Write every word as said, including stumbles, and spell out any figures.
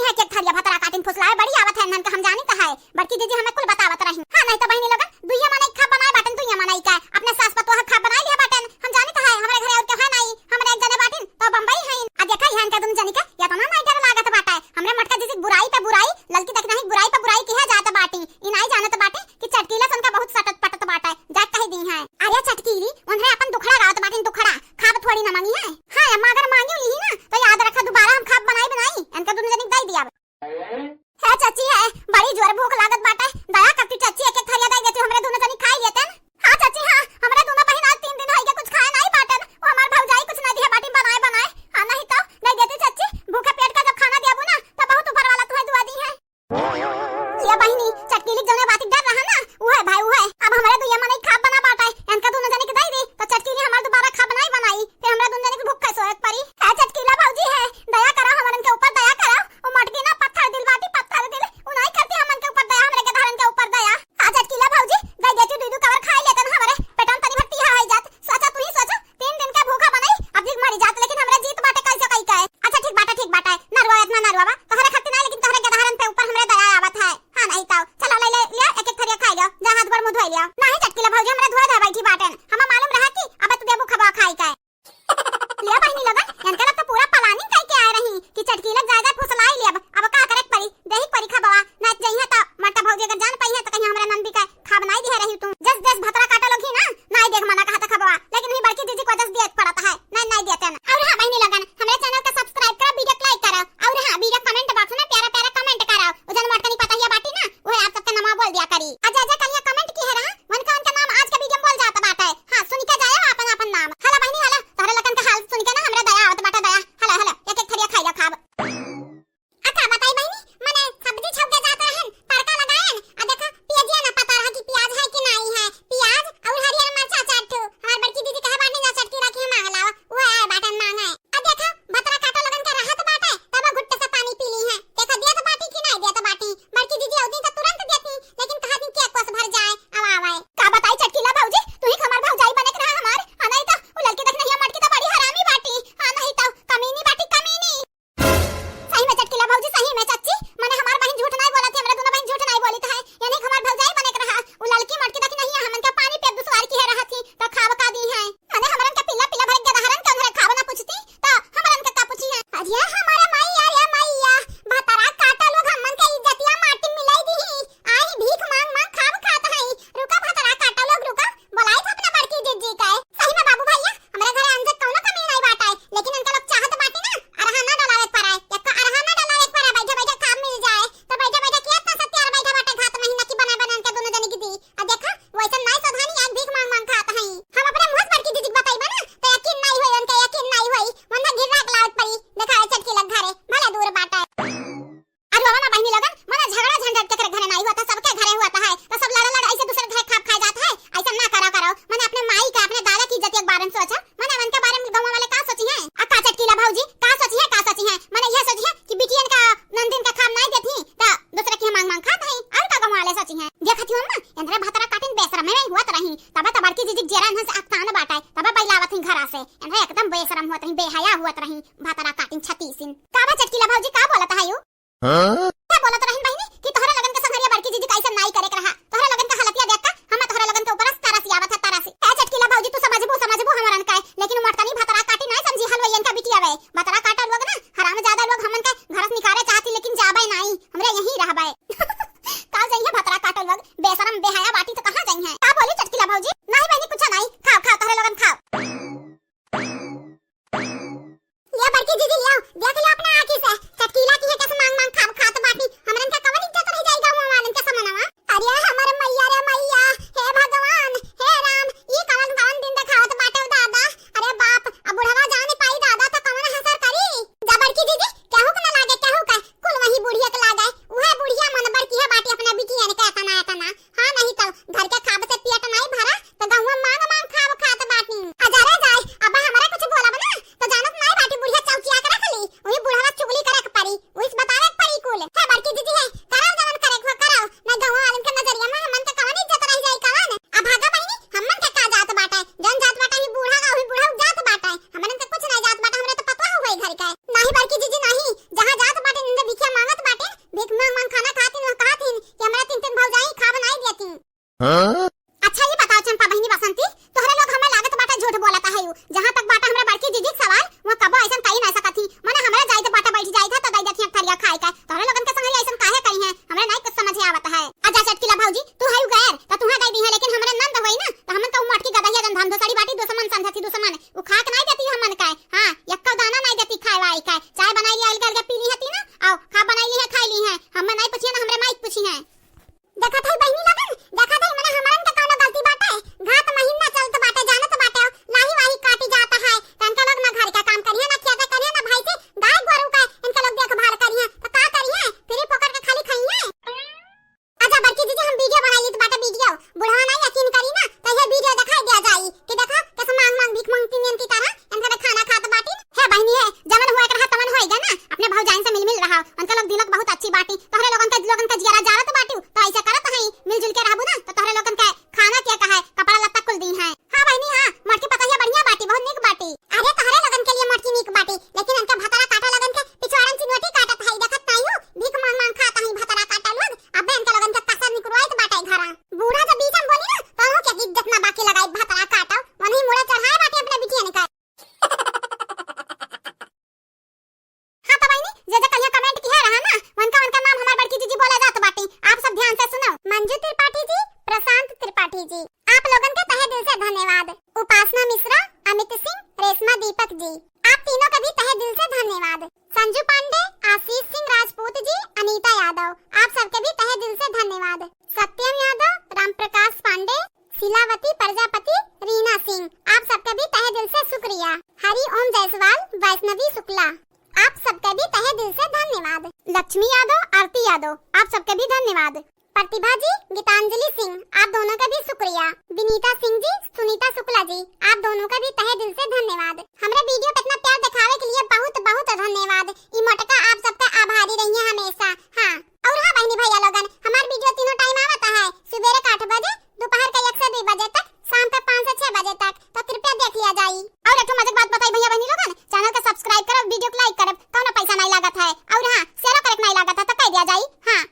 एक एक थरिया भतरा काटिन फुसलाए बड़ी आवत है इन्हन के, हम जानित है। बड़की जीजी हमें कुल बतावत रही। हाँ, नहीं तो बहिनी लोगन, दुइये मनई खाब बनाए बाटेन, दुइये मनई का। अपने सास पतोह खाब बनाए लिहे बाटेन। हम जानित है, हमरे घरे और केहू है नहीं, हमरे एक जने बाटिन, तो बम्बई है। आ देखा, यहाँ इनका दुनू जनी के इतना नहीं डर लागत बाटे। हमरे मोटका जीजी बुराई पे बुराई, ललकी देखना ही बुराई पे बुराई किहे जात बाटी। ई नहीं जानत बाटी कि चटकीला से उनका बहुत सटत पटत बाटे, जा कही दी है। अरे चटकीली, उन्हें अपन दुखड़ा गावत बाटिन, दुखड़ा, खाब थोड़ी न मांगी है। हाँ अम्मा, अगर मांगी ली ना, तो याद रखा, दोबारा हम खाब बनाई बनाई, इनका दुनू जनी के दई दिया। हे चची, है बड़ी जोर भूख लागत बाटे, दया करती चची, एक एक थरिया दे देती, हमरे दुनू जनी खाई लेतन। हाँ चची, हाँ, हमरे दुनू बहिन आज तीन दिन होई के कुछ खाए नहीं बाटन, वो हमार भौजाई कुछ नहीं दिहे बाटी बनाए बनाए। हाँ नहीं तो दे देती चची, भूखे पेट का जब खाना देबू ना, तब बहुत ऊपर वाला तुहे दुआ दी है। ये बहिनी, चटकीली जौने बात डर रहा ना, वो है भाई, वो है। अब हमरे दुइये मनई खाब बना बाटे, इनका दुनू जनी के दे दी, तो चटकीली हमार दोबारा खाब नहीं बनाई, फिर हमरे दुनू जनी के भूख कैसे सोए पड़ी। है चटकीला भौजी है, दया करो, हमरन के ऊपर दया करो, वो मोटकी ना पत्थर दिल बाटी, पत्थर दिल। उ नाई करती हमन के ऊपर दया, हमरे गदहरन के ऊपर दया। आ चटकीला भौजी, दे देती दुई दू कवर खाई लेतन, हमरे पेटन तनी भर तिहा होई जात। सोचा, तू ही सोचा, तीन दिन का भूखा बनाई, अब जी मरी जात, लेकिन हमरे जीत बाटे कैसे कई के। अच्छा ठीक बाटे, ठीक बाटे, नरवा इतना नरवा बा, तोहरे खातिर ना, लेकिन तोहरे गदहरन पे ऊपर हमरे दया आवत है। हाँ नहीं तो, चलो ले ले, ले, एक एक थरिया खाई लो, जा हाथ गोड़ मुंह धोई लियो। नहीं चटकीला भौजी, हमरे धोए धोए बैठी बाटेन, हमें मालूम रहा कि अब तू देबू खबा खाई के। लिया बहिनी लोगन, इनका लोग तो पूरा planning करके आए रही कि चटकीला जाए जाए फुसलाई लिया, अब का करे के परी, देही के परी खबवा, ना जइहे तो मोटा भौजी अगर जान पाई है तो कहीं हमरा नंदी का खाब नाई दिहे रही तू। जस देश भतरा काटा लोग ही ना, नाई देख मना कहा था खबवा, लेकिन वही बड़की जीजी को जस दिए पड़ता है, नाई, नाई दिए तेन। और हाँ बहिनी लोगन, हमरे channel का subscribe करो, video like करो, और हाँ video comment box में प्यारा प्यारा comment करो, उजन मोटकनी पता ही बाटी ना, वह आप सबके नमवा बोल दिया करी। अजय अजय कलिया comment की है रहा, उनका, उनका नाम आज के video में बोल जात बाटे। हाँ, सुन के जाया आपन, आपन नाम। हला बहिनी, हला, तोहरे लकन के हाल सुन के ना हमरा दया आवत बाटे, दया। हला, हला, एक एक थरिया खाई लो खाब। आ का बताई बहिनी, मने सब्जी छौके जात रहन, तड़का लगायन, आ देखा, पियजिया ना पता रहा कि प्याज है कि नाई है। प्याज और हरियर मरचा चार ठो। हमार बड़की दीदी कहे बाटी ना चटकीला की मांग लावा, वो आए बाटन मांगे। आ देखा, भतरा काटा लोगन के रहत बाटे, तब घुट्टे से पानी पी ली है। देखा, दियत बाटी कि नाई दियत बाटी। बड़की दीदी औदी तो तुरंत देती, लेकिन कहा दिन के कोस भर जाए, अब आवे। का बताई चटकीला भौजी, तू ही हमार भौजाई बने के रहा हमार। हाँ, नहीं तो उ लड़की देख नहीं, मटकी तो बड़ी हरामी बाटी। हाँ, नहीं तो कमीनी बाटी, कमीनी। सही में चटकीला भौजी, सही में चच्ची, मने हमार बहिन झूठ नहीं बोलत है, हमरा दोनों बहिन झूठ नहीं बोलित है। यानी कि हमार भौजाई बने के रहा, उ लड़की मटकी देख नहीं है, हमन के पानी पे दुश्वार की है रहा थी, तो खाब का दी है। मने हमरन के पिल्ला पिल्ला भरे गदहरन के उन्हरे खाब ना पूछती, तो हमरन के का पूछी है? अरे हमारे मैया रे मैया, भतरा काटा लोग हमन के इज्जतिया माटी मिलाई दी ही। आई भीख मांग मांग खाब खात हई। रुका भतरा काटा लोग रुका, बोलाई था अपना बड़की जिज्जी के। सही में बाबू भैया, हमरे घरे अंजक कौनो कमी नहीं बाटे, लेकिन उनके लोग चाहत बाटी ना, अरहा ना डलावे के पराए, एक अरहा ना डलावे के पराए, बैठे बैठे खाब मिल जाए, तो बैठे बैठे किया इतना सत्यार बैठे बाटे घात महीना की बना बना उनके दोनों जने की दी। अब देखा, वैसन नाई सधानी आज भीख मांग मांग खात हई। हम अपने मुंह से बड़की दीदी के बताइबा ना, तो यकीन नाई होई, उनके यकीन नाई होई। मन में घिर्रा के लावत पड़ी, देखा है चटकी लग घरे, भले दूर बाटे। अरे बाबा ना बहिनी लोगन, मना झगड़ा झंझट केकरे घरे नाई होता, सबके घरे होता है। तो सब लड़ा लड़ा ऐसे दूसरे घरे खाब खाए जात है, ऐसा ना करा करो। मने अपने माई का, अपने दादा की इज्जत एक बार सोचा। मने उनके बारे में गाँव वाले का सोची हैं? आ का चटकीला भौजी, का सोची है, का सोची है? मने यह सोची है कि बिटियन का, नंदिन का खाब नाई देती, तो दूसरे की मांग मांग खात हैं। और का गाँव वाले सोची हैं? देखत ही अम्मा, इनरे भतरा काटिन बेशरम में हुआ तो रही। तबे तो बड़की जीजी जेरा इन्हन से अकतान बाटे, तबे बैलावत ही घरा से। इनरे एकदम बेशरम हुआ तो रही, बेहया हुआ तो रही, भतरा काटिन छतीसिन। का बा चटकीला भौजी, का बोलत है यू? हाँ? का बोलत रहन बहिनी कि तोहरे लगन के संघरिया बड़की जीजी कैसे नाई करे के रहा? तोहरे लगन के हालतिया देख के हमें तोहरे लगन के ऊपर तरस आवत है, तरस। ए चटकीला भौजी, तू समझबू, समझबू हमरन के, लेकिन मोटकनी भतरा काटी नाई समझी हलवैयन का बिटिया वे। भतरा काटा लोग ना, हरामजादा लोग हमन के घर से निकाले चाहती, लेकिन जाबे नाई, हमरे यहीं रहबे। का जइहे भतरा काटा लोग, बेशरम बेहया बाटी तो कहाँ जइहे? का बोली चटकीला भौजी? नाई बहिनी, कुछ नाई, खाओ, खाओ, तोहरे लोगन खाओ। लिया बड़की जीजी, लिया, देख लिया अपना आँखी से, चटकीला की है कैसे मांग मांग खाब खात बाटी। हाँ? अच्छा, ई बताओ चंपा बहिनी बसंती, तोहरे लोग हमें लागत बाटे झूठ बोलत है। जहाँ तक बाटे हमरा बड़की जीजी के सवाल, वो कबो ऐसन कही ना सकत ही। मने हमरा जाइत बाटे, बैठ जाइत है तो दे देती एक थरिया खाए के। तोहरे लोगन के संग ऐसन काहे करी हैं, हमरा नहीं कुछ समझ आवत है। अच्छा चटकीला भौजी, तू है गैर, तो तुहाँ दे दी है, लेकिन हमरे नंद होई ना, तो हमन तो मोटकी गदहिया जन धन धुसड़ी बाटी दुश्मन समझत ही दुश्मन। उ खाए के नहीं देती हमन का, हाँ, यक्को दाना नहीं देती खाए वाई का। चाय बनाई ली, अलग अलग पी ली है तीनों, आओ, खा बनाई ली है, खाई ली है। हमें नहीं पूछी है ना, हमरे माई के पूछी है। देखत है बहिनी लोगन, देखत है, मने हमरन के कौनो गलती बाटे? घात महीना चलत बाटे, जानत बाटे, लाही वाही काटी जात है, तो इनका लोग ना घर का काम करिए, ना खेत करिए, ना भाई से गाय गोरू का इनका लोग देखभाल करिए, तो का करिए? फ्री फोकट के खाली खाइए। अच्छा बड़की जीजी, हम वीडियो बनाई तो बाटे वीडियो, बुढ़वा नहीं यकीन करी ना, तो ये वीडियो दिखाई दिया जाई कि देखा कैसे मांग मांग भीख मांगती नियन की तरह इनका खाना खात बाटी। हे बहिनी है, जवन हुआ कर तवन होएगा ना, अपने भौजाइन से मिल मिल रहा, उनका लोग दिलक बहुत अच्छी बाटी, तोहरे लोगन के लोगन के जियरा जारत बाटी, तो ऐसे करत है, मिलजुल के रहबू ना, तो तोहरे लोगन के खाना के कहे, कपड़ा लत्ता कुल दी है। हाँ बहिनी, हाँ, मोटकी पतोहिया बढ़िया बाटी, बहुत नीक बाटी। अरे तोहरे लोगन के लिए मोटकी नीक बाटी, लेकिन उनके भतरा काटा लोगन के पिछवाड़न चिनवटी काटत है, देखत नहीं हो, भीख मांग मांग खात है भतरा काटा लोग। अबे इनके लोगन के कसर निकरवाइत बाटे घरा। बूढ़ा जब बीच में बोली ना, तो उनके इज्जत ना बाकी लगाई भतरा काटा, वही मुड़े चढ़ाए बाटे अपने बिटियन का। हाँ तो बहिनी, जे जे कहिया comment किहे रहा ना, उनका उनका नाम हमार बड़की जीजी बोले जात बाटी। आप सब ध्यान से सुनो। मंजू त्रिपाठी जी, प्रशांत त्रिपाठी जी, आप लोगन के तहे दिल से धन्यवाद। उपासना मिश्रा, अमित सिंह, रेशमा दीपक जी, आप तीनों के भी तहे दिल से धन्यवाद। संजू पांडे, आशीष सिंह राजपूत जी, अनीता यादव, आप सबके भी तहे दिल से धन्यवाद। सत्यम यादव, राम प्रकाश पांडे, शिलावती प्रजापति, रीना सिंह, आप सबके भी तहे दिल से शुक्रिया। हरि ओम जायसवाल, वैष्णवी शुक्ला, आप सबके भी तहे दिल से धन्यवाद। लक्ष्मी यादव, आरती यादव, आप सबके भी धन्यवाद। प्रतिभा जी, गीतांजलि सिंह, आप दोनों का भी शुक्रिया। विनीता सिंह जी, सुनीता शुक्ला जी, आप दोनों का भी तहे दिल से धन्यवाद। हमरे वीडियो पे इतना प्यार दिखावे के लिए बहुत बहुत धन्यवाद। ई मोटका आप सबका आभारी रहिए हमेशा। हाँ, और हाँ बहिनी भैया लोगन, हमार वीडियो तीनों टाइम आवत है, सुबेरे के आठ बजे, दोपहर के एक से दो बजे तक, शाम के पाँच से छह बजे तक, तो कृपया देख लिया जाई। और एक ठो मजे के बात बताई भैया बहिनी लोगन, channel के subscribe करब, वीडियो को like करब, कौनो पैसा नहीं लागत है, और हाँ, share करे के नहीं लागत है, तो कह दिया जाई। हाँ।